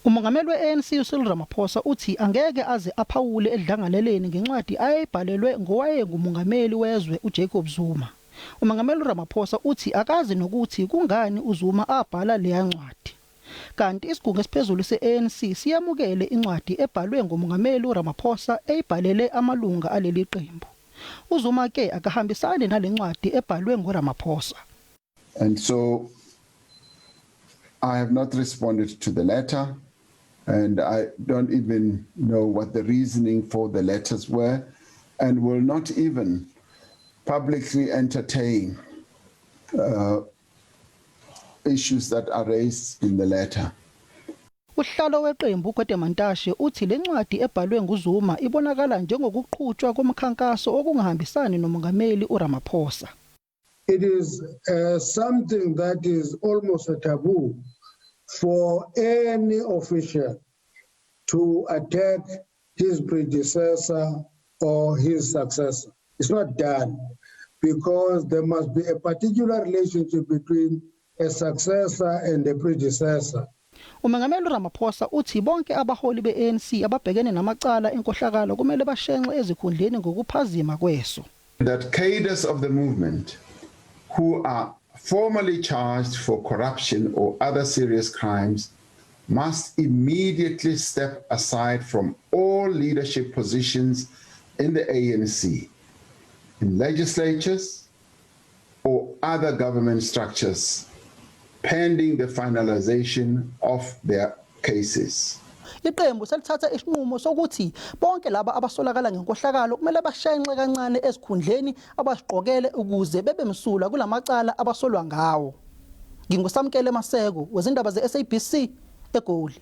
Umongameli we-ANC uCyril Ramaphosa uthi angeke aze aphawule edlangaleleni ngencwadi ayibhalelwe ngowayengumongameli wezwe uJacob Zuma. Umongameli Ramaphosa uthi akazi nokuthi kungani uZuma abhala leya ncwadi. Kanti isigungu esiphezulu se-ANC siyamukele incwadi ebhalwe ngumongameli uRamaphosa eyibhalele amalunga aleli qembu. UZuma ke akahambisani nalencwadi ebhalwe nguRamaphosa. And so I have not responded to the letter, and I don't even know what the reasoning for the letters were, and will not even publicly entertain issues that are raised in the letter. Usihlalo weqembu uGwede Mantashe uthi lencwadi ebhalwe nguZuma ibonakala njengokuqhutshwa komkhankaso okungahambisani nomongameli uRamaphosa. It is something that is almost a taboo for any official to attack his predecessor or his successor. It's not done because there must be a particular relationship between a successor and a predecessor. Umengameli Ramaphosa uthi bonke abaholi beANC ababhekene namacala enkohlakalo kumele bashenxe ezikhundleni ngokuphazima kweso. That cadres of the movement who are formally charged for corruption or other serious crimes must immediately step aside from all leadership positions in the ANC, in legislatures, or other government structures, pending the finalization of their cases. Iqembu selithatha isinqumo sokuthi bonke laba abasolakala ngenkohlakalo kumele bashenxe kancane ezikhundleni abasiqokele ukuze bebe msulwa kulamacala abasolwa ngawo. NginguSamkele Maseko wezindaba ze-SABC eGoli.